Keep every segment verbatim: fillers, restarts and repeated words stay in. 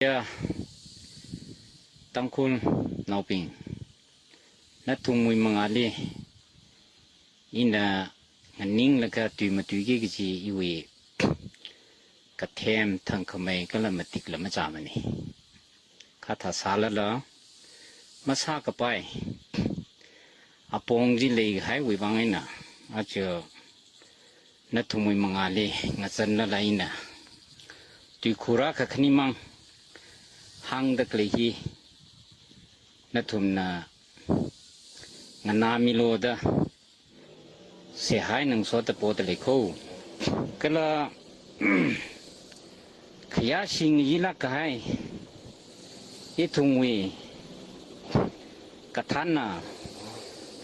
Ya, Tangkhulnaobing, nathumwui mangāli ina nganinglaga tui matuiki kaji iwui kathem thangkhamei kala matikla machāmana. Kha thāsālala masākapai apong chi leikahaiwui vang eina, aja nathumwui mangāli ngazanlala ina tuikhur akha khanimang hāngda khalei hi nathumna nganāmilu da seihā eina ngasoda poda lei kho. Kala khayāshi ngayilāk kahai ithumwui kathānna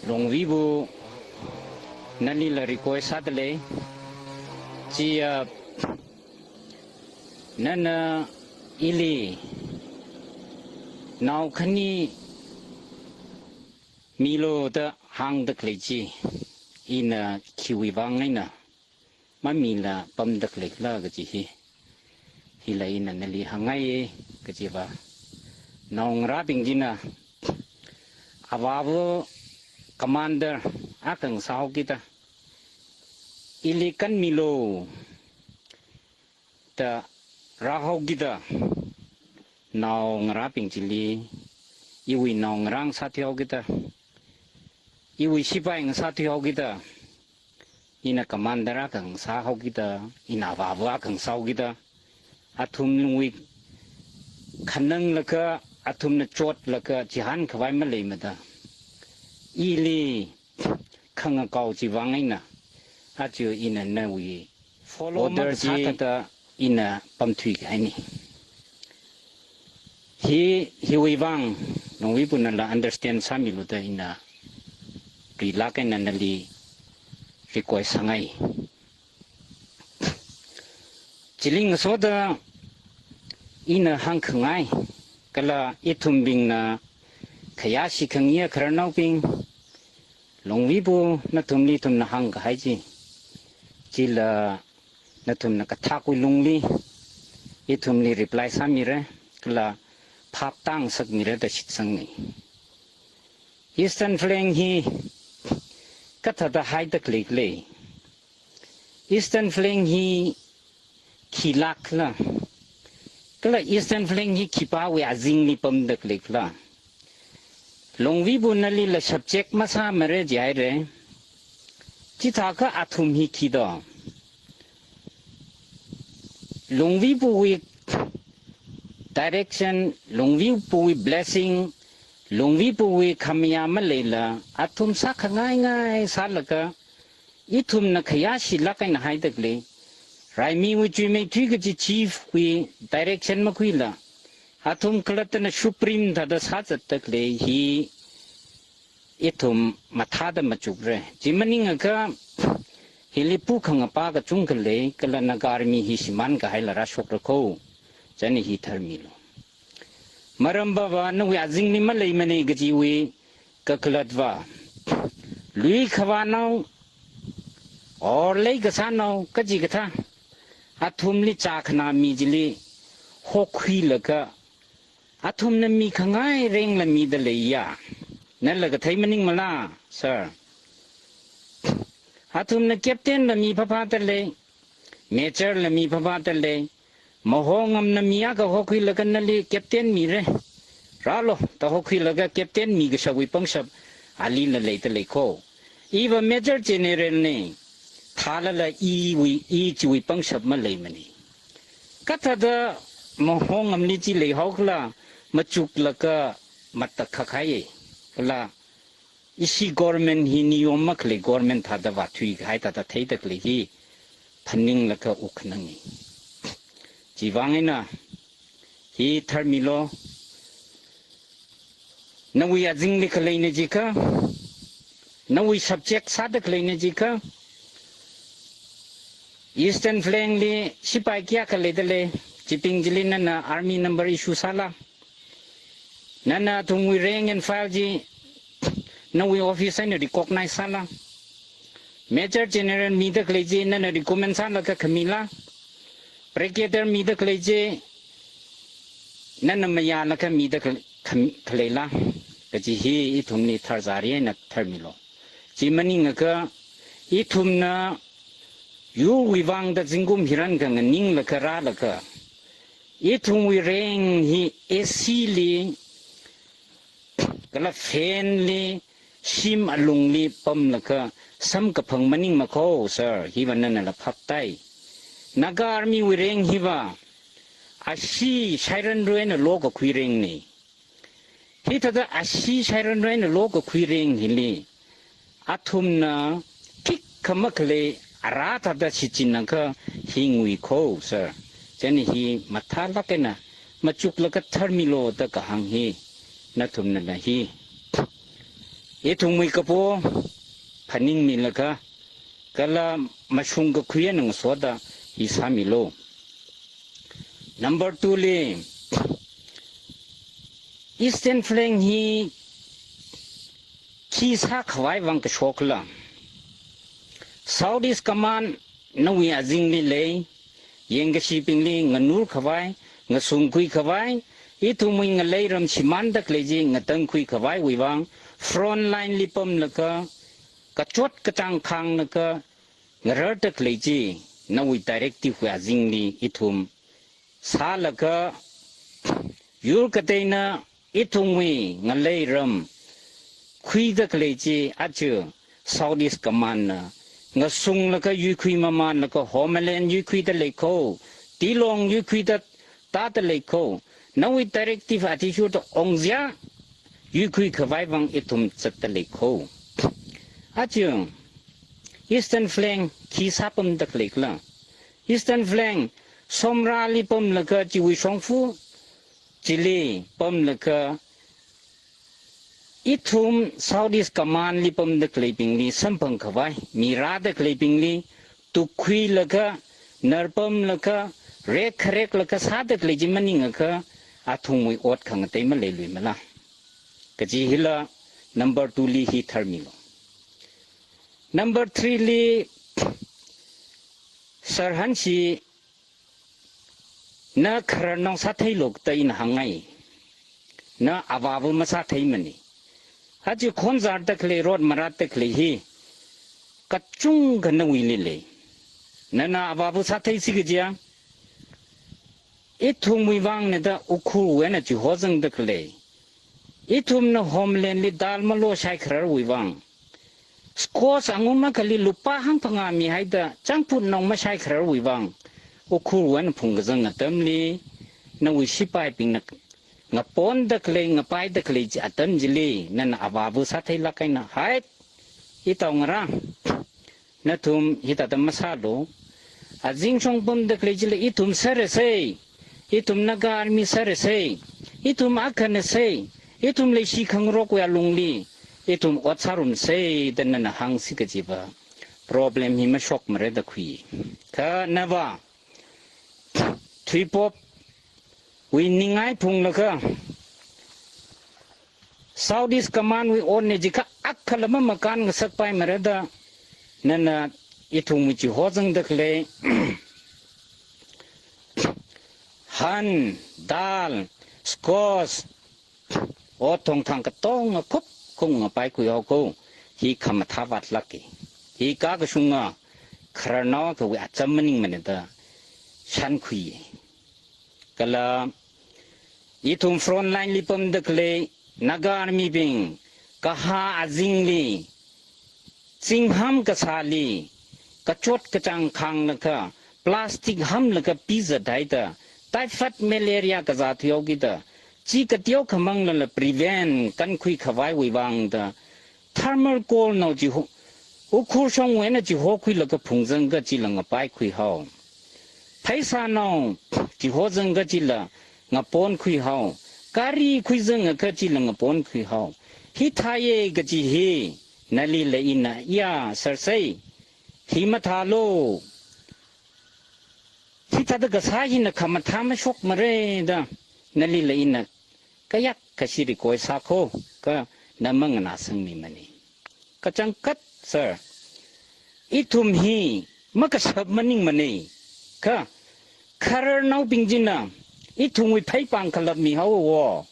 Longvibu, nalila request sāda lei. Chiya, nana ili nao khani milu da hāngda khalei chi, ina khiwui vang eina mamila pamda khalei khala kaji hi, hila ina nali hāngngai kajiva, naongarābing china avāva commander akha ngasāhaokida, ili kanmilu da rāhaokida, naongarābing chili, iwui naongarā ngasāthuihaokida, iwui sipai ngasāthuihaokida, ina commander akha ngasāhaokida, ina avāva akha ngasāhaokida, athumwui khananglaga, athumna chotlaga chihānkhavai maleimada, ili khangakao chiwui vang eina, aja ina nawui follow order chi masāthāda ina pamthuikahaina. Hi, hiwui vang Longvibu nala understand sāmilu da ina rilāk eina nali request sāngai. Chili ngasoda ina hāngkhangai, kala ithumbingna khayāshi khangayi khararnaobing, Longvibu nathumli ithumna hāngkahai chi, chila nathumna kathakwui lungli ithumli reply sāmira, kala phap tāngasakmira da shitsanga. Eastern Flank hi kathāda haida khalei khala? Eastern Flank hi khilāk khala? Kala Eastern Flank hi khipāwui azingli pamda khalei khala? Longvibu nalila subject masāmara jihaira. Chithākha athum hi khi do? Longvibuwui direction, Longvibuwui blessing, Longvibuwui khamayā maleila, athum sākhangai ngai sālaga, ithumna khayāshilāk eina haida khalei, raimiwui chuimeithui kaji chief wui direction makhuila, athum khalattana supreme thāda sāzatda khalei hi ithum mathāda machukra. Chi maningakha hili pukhangapa kachungkha lei, kala Naga Army hi shimānkahaila rāshokra kho. Chieina hi tharmilu. Maramva nawui azingli maleimana kajiwui kakhalatva, lui khavānao, or leikasānao, kachikathā, athumli chākhana mi chili hokhuilaga, athumna mikhangai rengla mida leiya. Nala kathei maningmala, sir? Athumna captain la mi phaphāda lei, major la mi phaphāda lei, Mahongamna mi akha hokhuilaga nali captain mira, rālu da hokhuilaga captain mikashapwui pangshap alila leida lei kho. Iva major general na, thālala iwui, i chiwui pangshap maleimana. Kathāda Mahongamli chi leihaokhala, machuklaga matakhak hai, kala ishi government hi niyom makhalei government thāda vāthuikahai thāda theida khalei hi phaninglaga wukkhananga. Chiwui vang eina hi tharmilu. Nawui azingli khaleina jiakha, nawui subject sāda khaleina jiakha, Eastern Flank li sipai kayākha leida lei, chibing chili nana army number issue sāla? Nana athumwui rank and file chi nawui office eina recognize sāla? Major General mida khalei chi nana recommend sālaga khamila? Brigadier mida khalei chi nana mayālaga mida khal-, kham-, khaleila, kaji hi ithumli tharzari eina tharmilu. Chi maningakha, ithumna yurwui vangda zingkum hiyākha nganinglaga rālaga, ithumwui reng hi A C li, kala fan li, shim alungli pamlaga samkaphang maningmakho, sir, hiva nanala phaptai. Naga Army wui reng hiva ashee shairanra eina lokakhui rengna. Hithāda ashee shairanra eina lokakhui reng hili athumna khikha makhalei ara thāda shichinakha hingwui kho, sir. Chieina hi mathālāk eina machuklaga tharmilu da kahāng hi nathumnala hi ithumwui kapo phaningmilaga, kala mashung kakhui eina ngasoda hi sāmilu. Number two li, Eastern Flank hi khi sākhavai vang kashokla, South East Command nawui azingli lei, yangkashibingli nganurkhavai, ngasungkhuikhavai, ithumwui ngalei ram shimānda khalei chi ngatangkhuikhavaiwui vang, front line li pamlaga, kachot kachāng khānglaga ngararda khalei chi, nawui directive wui azingli ithum sālaga, yur kateina ithumwui ngalei ram khuida khalei chi aja South East Command na ngasunglaga yuikhui mamānlaga Homalin yuikhuida leikho, Tilong yuikhuida tāda leikho, nawui directive athishurda ongzā yuikhuikhavai vang ithum zatda leikho. Aja Eastern Flank khi sāpamda khaleikhala? Eastern Flank Somrali pamlaga chiwui shongfa chili pamlaga, ithum South East Command li pamda khaleibingli samphangkhavai, mi rāda khaleibingli tukkhuilaga, narpamlaga, rekkhareklaga sāda khalei chi maningakha, athumwui ot khangatei maleiluimala? Kaji hila number two li hi tharmilu. Number three li, Sir Hanshi, na khararnao sātheilu da ina hāngngai. Na avāva masātheimana. Aja khonzarda khalei, rot maratda khalei hi kachungkha nawuili lei. Nana avāva sātheisi kajiya, ithumwui vangna da Ukhrulwui eina chihozangda khalei, ithumna Homalin li dal malo shaikhararwui vang, squash angun akhali lupā hangphangā mihaida changput nong mashaikhararwui vang, Ukhrulwui eina phungkazang atamli, nawui sipaibingna ngaponda khalei, ngapaida khalei chi atam chili, nana avāva sātheilāk eina, hai, itaongarā, nathum hithāda masālu. Azingshong pamda khalei chili ithum sārasei, ithum Naga Army sārasei, ithum akhanasei, ithum leishi khangarokwui alungli ithum ot sārumsei da nana hāngsi kajiva, problem hi mashokmara da khui. Kha nava, Thuipopwui ningai phunglaga, South East Command wui otna jiakha akhala mamakān ngasakpaimara da, nana ithumwui chihozangda khalei, han, dal, squash, ot thongthang katonga khup kung ngapaikhui haoko, hi khamathā vātlāka. Hi kakashunga khararnao akhawui acham maningmana da shānkhui. Kala ithum front line li pamda khalei Naga Army bing, kahā azingli, zingham kasāli, kachot kachāng khānglaga, plastic hamlaga pizat haida, typhoid malaria kazā thuihaokida, chi kateokha manglala prevent kankhui khavaiwui vangda, thermocol nao chiho, Ukhrul shongwui eina chihokhuilaga phungzang kachila ngapaikhui hao. Pheisā nao chihozang kachila ngaponkhui hao. Gari khuizang kachila ngaponkhui hao. Hithāya kaji hi, nalila ina, ya, sārsei, hi mathālu. Hithāda kasā hina khamathā mashokmara da, nalila ina kayākha shiri koi sāko, kha na manganāsangmimana. Kachangkhat, sir, ithum hi makashap maningmana. Kha khararnaobing china ithumwui pheipāng khalap mihaowa.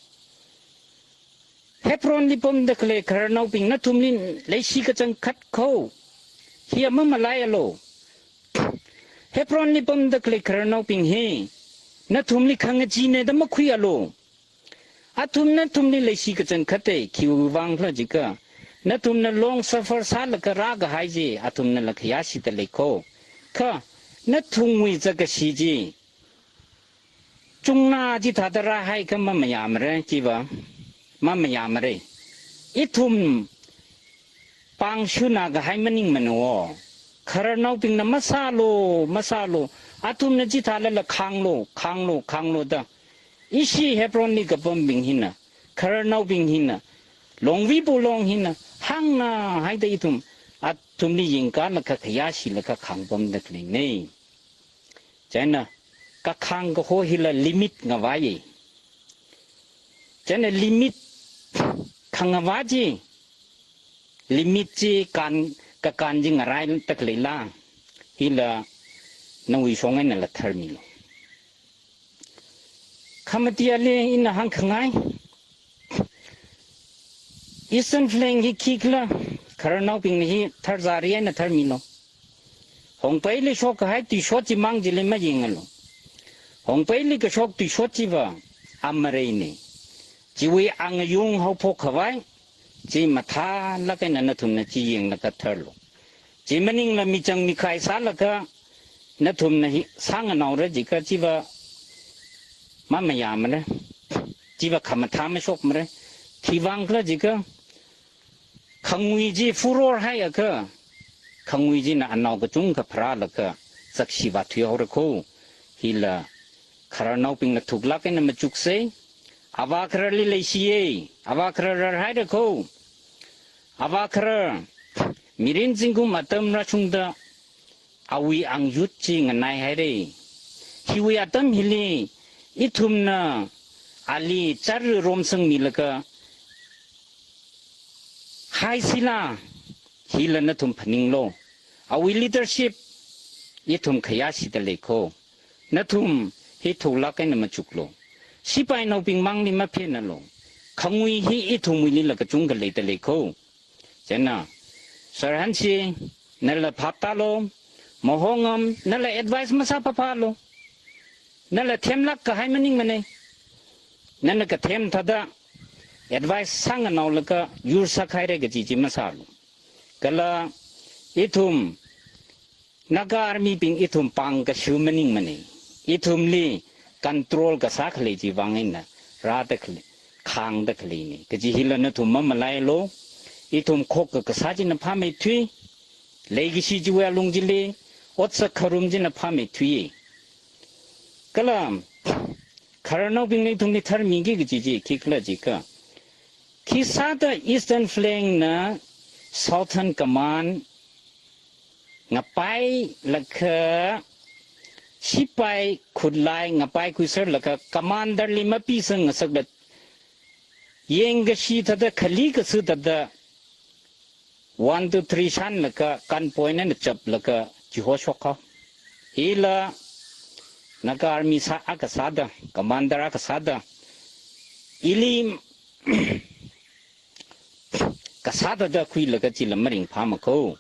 Hebronli pamda khalei khararnaobing nathumli leishi kachangkhat kho. Hi mamalaialu. Hebronli pamda khalei khararnaobing hi nathumli khangacheenada makhuialu. Athum nathumli leishi kachangkhat e, khiwuivang khala jiakha nathumna long suffer sālaga rākahai chi athumnala khayāshida lei kho. Kha nathumwui zakkashi chi chungna chithāda rāhaiakha mamayāmara, chiva mamayāmara. Ithum pāngshunna kahai maningmana. Khararnaobingna masālu, masālu, athumna chithālala khānglu, khānglu, khānglu da. Ishi Hebronli kapambing hina, khararnaobing hina, longvibu long hina, hāngna haida ithum, athumli yangkalaga khayāshilaga khāngpamda khaleina. Chieina, kakhāng kaho hila limit ngavai. Chieina limit khangavā chi, limit chi kān, kakān chi ngaraida khaleila, hila nawui shong einala tharmilu. Khamatiali ina hāngkhangai, Eastern Flank hi khikhala, khararnaobingna hi tharzari eina tharmilu. Hongbeili shokkahai tuishot chimang chili mayangalu. Hongbeili kashok tuishot chiva amareina. Chiwui angayung haophok khavai, chi mathālāk eina nathumna chi yanglaga tharlu. Chi maningla michang mikhai sālaga nathumna hi sānganaora jiakha chiva mamayāmara. Chiva khamathā mashokmara. Khiwuivang khala jiakha khangui chi furor haiakha, khangui china anao kachungkha pharālaga zakshi vāthuihaora kho. Hila khararnaobingna thuklāk eina machuksa. Avā khararli leishiya, avā kharar rarhaira kho. Avā kharar mirin zingkum atam rāshungda awui angyut chi nganaihaira. Hiwui atam hili ithumna ali chara romsangmilaga haisila, hila nathum phaninglu. Awui leadership ithum khayāshida lei kho. Nathum hi thuklāk eina machuklu. Sipainaobing mangli maphenalu. Khangui hi ithumwuilila kachungkha leida lei kho. Chieina, Sir Hanshi, nala phap tālu, Mahongam, nala advice masāphaphālu. Nala themlāk kahai maningmana. Nana kathem thāda advice sānganaolaga yur sākhaira kaji chi masālu. Kala ithum Naga Army bing ithum pāng kashu maningmana. Ithumli control kasā khalei chiwui vang eina rāda khalei, khāngda khaleina kaji hila nathum mamalaialu. Ithum khokkha kasā china phāmeithui. Leikashi chiwui alung chili otsak kharum china phāmeithui. Kala khararnaobingna ithumli tharmiki kaji chi khikhala jiakha, khisāda Eastern Flank na Southern Command ngapailaga, sipai khutlai ngapaikhuiserlaga, commander li mapisang ngasakda, yangkashi thāda, khali kasu thāda, one, two, three shanlaga, gun point eina chaplaga chiho shokhaowa. Hila Naga Army sā akha sāda, commander akha sāda, ili kasā thāda khuilaga chila maringphāma kho.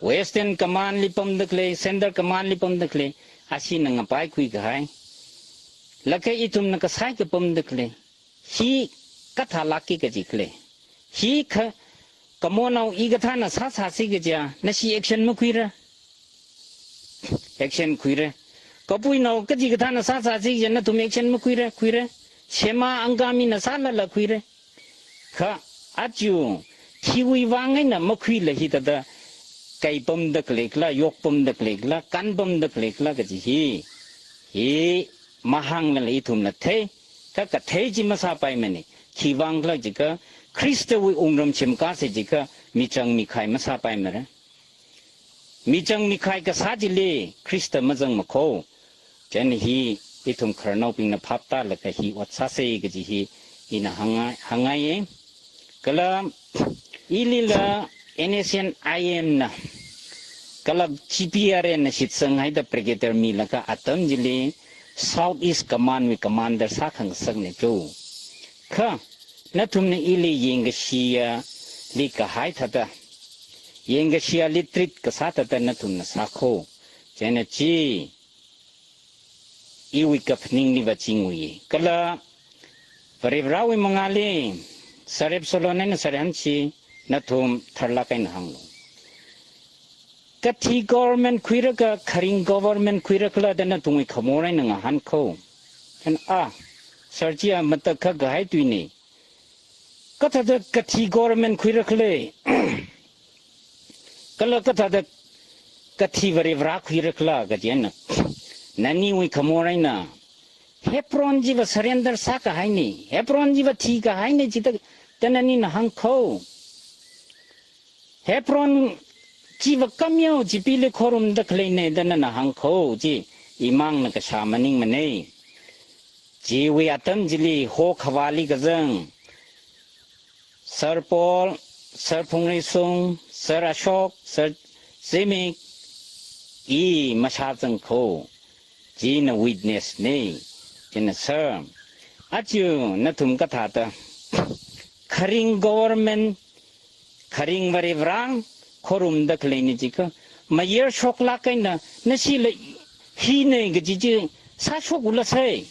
Western Command li pamda khalei, Central Command li pamda khalei, ashina ngapaikhui kahai. Laga ithumna kasai kapamda khalei. Hi kathālākki kaji khalei. Hi kha, kamonao hikathāna sāsāsi kaja, nashi action makhuira. Action khuira. Kapuinao kachikathāna sāsāsi kaja, nathum action makhuira, khuira. Shema Angamina sālala khuira. Kha, aja, khiwui vang eina makhuila hithāda, kaipamda khaleikhala, yokpamda khaleikhala, kanpamda khaleikhala kaji hi. Hi, mahānglala ithumna thei, kha kathei chi masāpaimana. Khiwui vang khala jiakha, Khristawui wungram shimkāsa jiakha, michang mikhai masāpaimara. Michang mikhai kasā chili Khrista mazangma kho. Chieina hi ithum khararnaobingna phap tālaga hi ot sāsa kaji hi ina hāngngai, hāngngaiya. Kala ilila N S C N I M na, kala G P R N na shitsanghaida brigadier milaga atam chili South East Command wui commander sākhangasakna cho. Kha, nathumna ili yangkashiyali kahai thāda, yangkashiyali treat kasā thāda nathumna sākho. Chieina chi, iwui kaphaningli va chi ngui. Kala, Varivarāwui mangāli, Sir Absalom eina Sir Hanshi, nathum tharlāk eina hānglu. Kathi government khuirakha, kharing government khuirakhala da nathumwui khamor eina ngahānkho. Chieina, ah, Sir chiya matakhak kahai tuina. Kathāda kathi government khuirakhala. Kala kathāda kathi Varivarā khuirakhala kaji eina. Naniwui khamor eina. Hebron chiva surrender sākahaina. Hebron chiva thikahaina chithāda nanina hāngkho. Hebron chiva kameo chipili khorumda khaleina da nana hāngkho chi imangna kashā maningmana. Chiwui atam chili hokhavāli kazang. Sir Paul, Sir Phungreishung, Sir Ashok, Sir Zimik, i mashāzangkho. China witness na. Chieina Sir, aja nathum kathāda kharing government, kharing Varivarā khorumda khaleina jiakha, mayar shoklāk eina, nashila hina kaji chi sāshokula sai.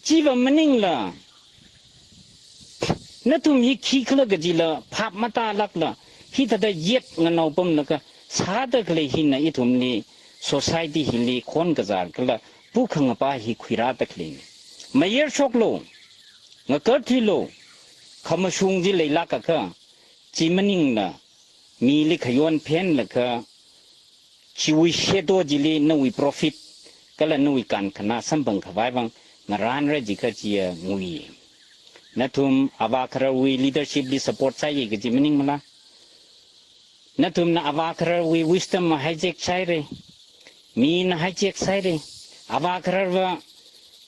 Chiva maningla, nathum hi khikhala kajila phap matālākla, hithāda yet nganao pamlaga sāda khalei hina ithumli, society hili khon kazar kala pukhangapa hi khuirāda khaleina. Mayar shoklu, ngakarthuilu, khamashung chi leilākakha, chi maningla, mili khayon phenlaga, chiwui shadow chili nawui profit, kala nawui kankhana samphang khavai vang ngarānra jiakha chiya ngui. Nathum avā khararwui leadership li support sāya kaji maningmala? Nathumna avā khararwui wisdom hijack sāhaira. Mina hijack sāhaira. Avā khararva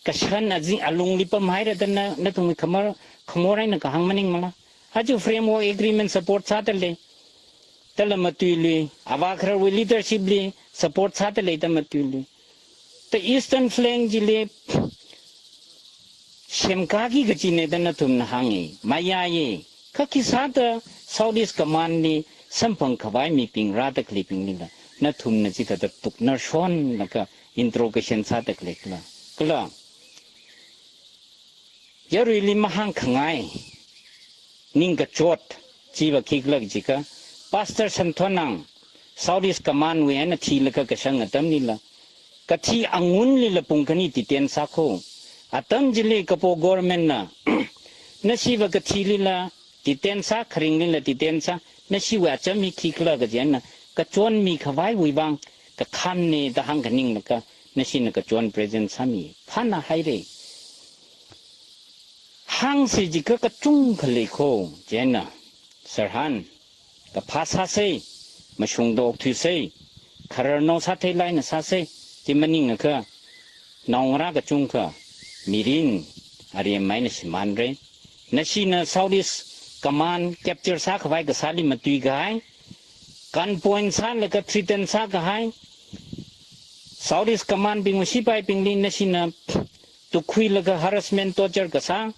kashan azing alungli pamhaira da na, nathumwui khamor, khamor eina kahāng maningmala? Aja framework agreement support sāda lei. Tala matuilui, avā khararwui leadership li support sāda lei da matuilui. The Eastern Flank chili semkaki kachina da nathumna hānga. Mayāya, kha khisāda South East Command li samphang khavai mibing rāda khaleibinglila, nathumna chithāda tuknar shonlaga interrogation sāda khaleikhala. Kala, yaruili mahāngkhangai ningkachot chiva khikhala jiakha, Pastor Santhonang, South East Command wui eina thilaga kashang atamlila, kathi angunlila pung khani detain sākho. Atam chili kapo government na, nashiva kathilila detain sā, kharinglila detain sā, nashiwui acham hi khikhala kaji eina, kachonmi khavaiwui vang kakhanna da hāngkhaninglaga, nashina kachon present sāmi. Phāna haira. Hāngsa jiakha kachungkha leikho, chieina, Sir Han, kaphā sāsa, mashungda okthuisa, khararnao sātheilāk eina sāsa, chi maningakha, naongarā kachungkha, mirin, aremma eina shimānra. Nashina South East Command capture sākhavai kasāli matuikahai, gun point sālaga threaten sākahai, South East Command bingwui sipaibingli nashina tukkhuilaga harassment, torture kasā,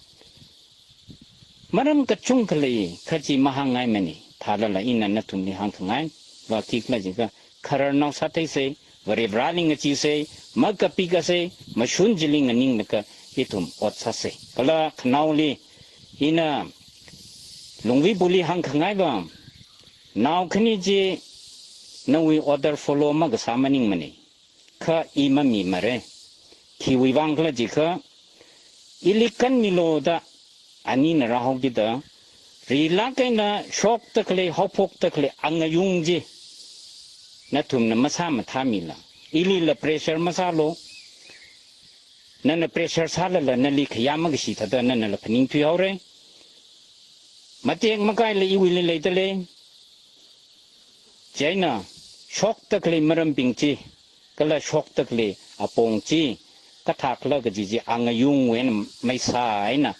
maram kachungkha lei, kha chi mahāngngaimana. Thālala ina nathumli hāngkhangai va khikhala jiakha, khararnao sātheisa, Varivarāli ngacheesa, makapikasa, mashun chili nganinglaga ithum ot sāsa. Kala khanaoli, ina Lungvibuli hāngkhangai va, nao khani chi nawui order follow makasā maningmana. Kha i mamimara. Khiwui vangkhala jiakha, ili kanmilu da anina rāhaokida, rilāk eina shokda khalei, haophokda khalei angayung chi nathumna masā mathāmila. Ilila pressure masālu. Nana pressure sālala nali khayā makashi thāda nanala phaningthui haora. Matek makaila iwuili leida lei. Chieina shokda khalei marambing chi, kala shokda khalei apong chi, kathākhala kaji chi angayungwui eina maisā eina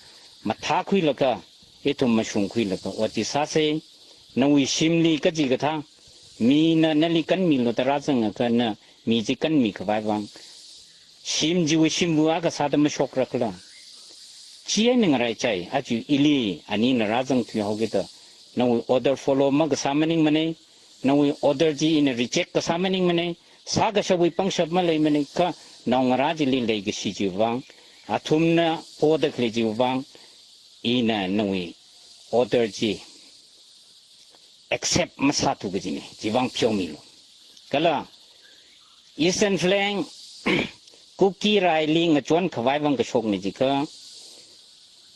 mathākhuilaga, ithum mashungkhuilaga ot chi sāsa. Nawui shimli kachikathā, mina nali kanmilu da rāzangakha na mi chi kanmi khavai vang, Shim chiwui shimwui akha sāda mashokra khala. Chieina ngaraichai, aja ili, anina rāzang thuihaokida. Nawui order follow makasā maningmana, nawui order chi ina reject kasā maningmana, sākashapwui pangshap maleimana, kha naongarā chili leikashi chiwui vang, athumna poda khalei chiwui vang, ina nawui order chi accept masāthu kajina, chiwui vang pheomilu. Kala Eastern Flank, Kuki raili ngachon khavai vang kashokna jiakha,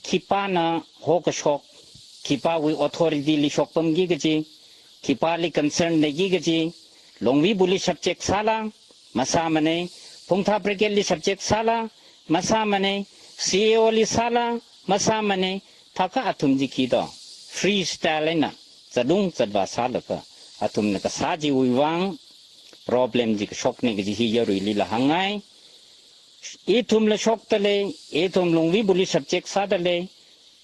khipāna hokashok, khipāwui authority li shokpamki kaji, khipāli concern leiki kaji, Longvibuli subject sāla, masāmana, Phungtha Brigade li subject sāla, masāmana, C A O li sāla, masāmana, thākha athum chi khi do, freestyle eina, zatung zatvā sālaga, athumna kasā chiwui vang, problem chi kashokna kaji hi yaruilila hāngngai. Ithumla shokda lei, ithum Longvibuli subject sāda lei,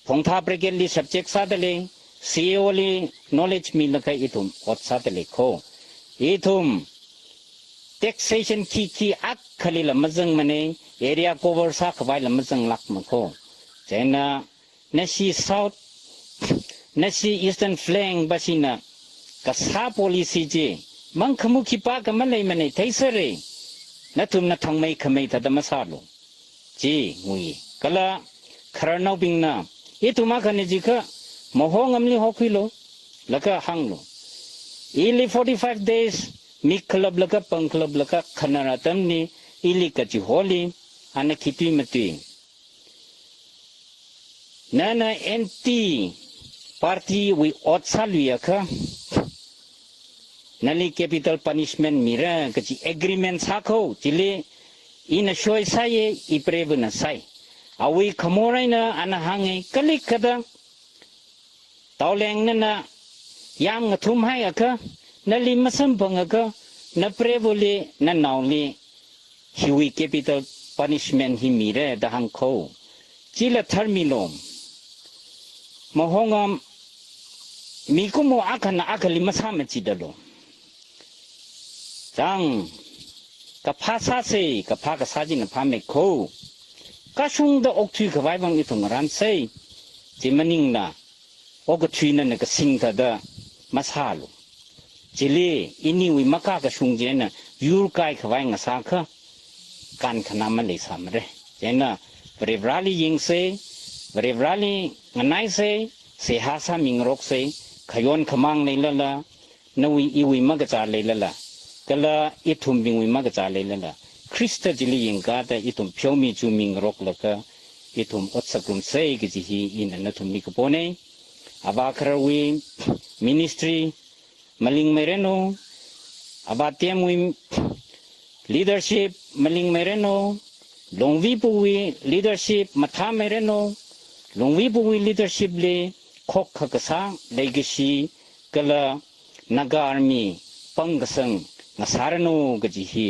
Phungtha Brigade li subject sāda lei, C A O li knowledge milaga ithum ot sāda lei kho. Ithum taxation khi khi akhalila mazangmana, area cover sākhavaila mazanglākma kho. Chieina nashi South, nashi Eastern Flank bashina kasā policy chi, mangkhamuk khipākha maleimana, theisera. Nathumna thangmei khamei thāda masālu. Chi ngui. Kala khararnaobingna, ithum akhana jiakha, Mahongamli hokhuilu, laga hānglu. Ili forty-five days, mik khalaplaga, pāng khalaplaga, khanar atamli, ili kachiholi, ana khi tui matui. Nana anti party wui ot sāluiakha, nali capital punishment mira kaji agreement sā kho, chili ina soi sāya, iprevana sai. Awui khamor eina ana hānga, kalik kada, Taoleng nana yam ngathumhaiakha, nali masamphangakha, naprevali, nanaoli, hiwui capital punishment hi mira da hāng kho. Chila tharmilu. Mahongam mikumo akhana akhali masāmachidalu. Chang, kaphā sāsa, kaphā kasā china phāmei kho. Kashungda okthui khavai vang ithum ngarānsa. Chi maningla, okathuina na kasing thāda masālu. Chili, iniwui makā kashung china, yur kai khavai ngasākha, kankhanā maleisāmara. Chieina, Varivarāli yangsa, Varivarāli nganaisa, seihā sāmingaroksa, khayon khamāng leilala, nawui iwui makachā leilala, kala ithumbingwui makachā leilala, Khrista chili yangkāda ithum pheomi chumingaroklaga, ithum otsak ngarumsa kaji hi ina nathumli kapona. Avā khararwui ministry malingmeiranu, Avā Temwui leadership malingmeiranu, Longvibuwui leadership mathāmeiranu, Longvibuwui leadership li khokkha kasā leikashi kala Naga Army pangkasang ngasāranu kaji hi